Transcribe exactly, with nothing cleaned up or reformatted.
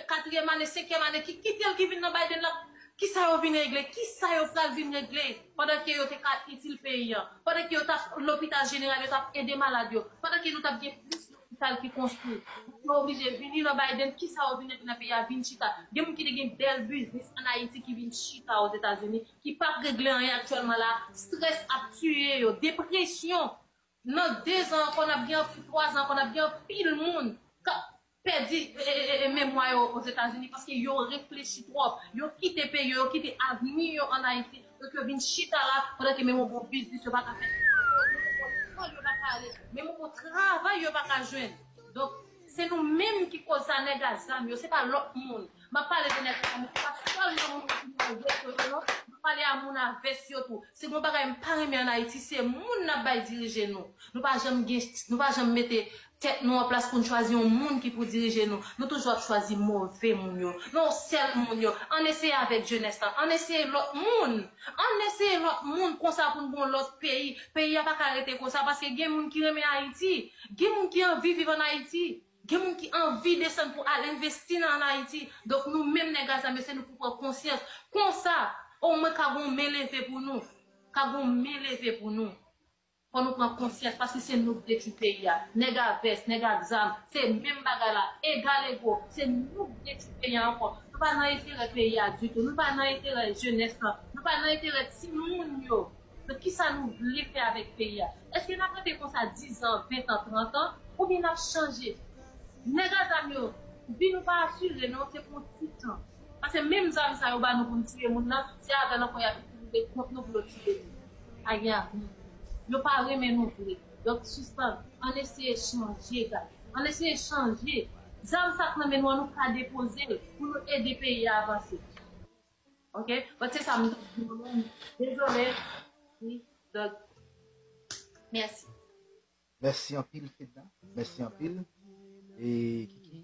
katriyèm ane, senkyèm ane, ki kite l, ki vin nan Biden la, kisa yo vin regle? Kisa yo pral vin regle? Pandan ke yo te ka itil peyi an, pandan ke yo t ap lopital jeneral, yo t ap ede malad yo, pandan ke nou t ap gen plis lopital ki konstwi, yo oblije vini nan Biden, kisa yo vin regle nan peyi a? Vin chita. Gen moun ki te gen bèl biznis ann Ayiti ki vin chita Ozetazini, ki p ap regle anyen aktyèlman la. Strès ap tiye yo, depresyon. Nan dezan ankò, n ap gen anpil, twazan ankò, n ap gen anpil moun k ap pèdi e, e, e, e, memwa yo Ozetazini paske yo reflechi twòp. Yo kite peyi yo, yo kite avni yo ann Ayiti. Donk, yo vin chita la pandan ke menm yon bon biznis yo pa ka fè. Menm yon bon lekòl yo pa ka ale. Menm yon bon travay yo pa ka jwenn. Donk, se nou menm ki koz sa, nèg a zam yo, se pa lòt moun. M ap pale de nèg a zam yo, se pa sèlman moun ki nan rezo yo, non. M ap pale a moun a vès yo tou. Se yon bagay m pa renmen ann Ayiti, se moun n ap bay dirije nou. Nou pa janm gen, nou pa janm mete tèt nou an plas pou n chwazi yon moun ki pou dirije nou. Nou toujou ap chwazi move moun yo. Non, sèl moun yo. Ann eseye avèk jenès lan. Ann eseye lòt moun. Ann eseye lòt moun konsa pou n gen yon lòt peyi. Peyi a pa ka rete konsa paske gen moun ki renmen Ayiti. Gen moun ki anvi viv ann Ayiti. Gen moun ki anvi desann pou al envesti nan ann Ayiti. Donk nou menm nèg a zam yo, se nou pou pran konsyans. Konsa, omwen ka gen yon men leve pou nou. Ka gen yon men leve pou nou. Fò nou pran konsyans paske se nou k detwi peyi a. Nèg a vès, nèg ak zam, se menm bagay la, egal ego, se nou k detwi peyi a ankò. Nou pa nan enterè peyi a ditou, nou pa nan enterè jenès lan, nou pa nan enterè timoun yo. Donk kisa nou vle fè avèk peyi a? Èske n ap rete konsa diz an, ven an, trant an, oubyen n ap chanje? Nèg a zam yo, vi nou pa asire non, se pou yon ti tan. Paske menm zam sa yo ba nou pou n tiye moun nan, se avè l ankò y ap itilize kont nou pou yo tiye nou. Pa gen avni. Yo pa renmen nou vre. Donk sispann, ann eseye chanje, guys. Ann eseye chanje. Zam sa k nan men nou an, nou ka depoze l pou nou ede peyi a avanse. Ok? But se sa m t ap di nou menm. Dezole. Wi. Donk, mèsi. Mèsi anpil, Fedna. Mèsi anpil. E Kiki,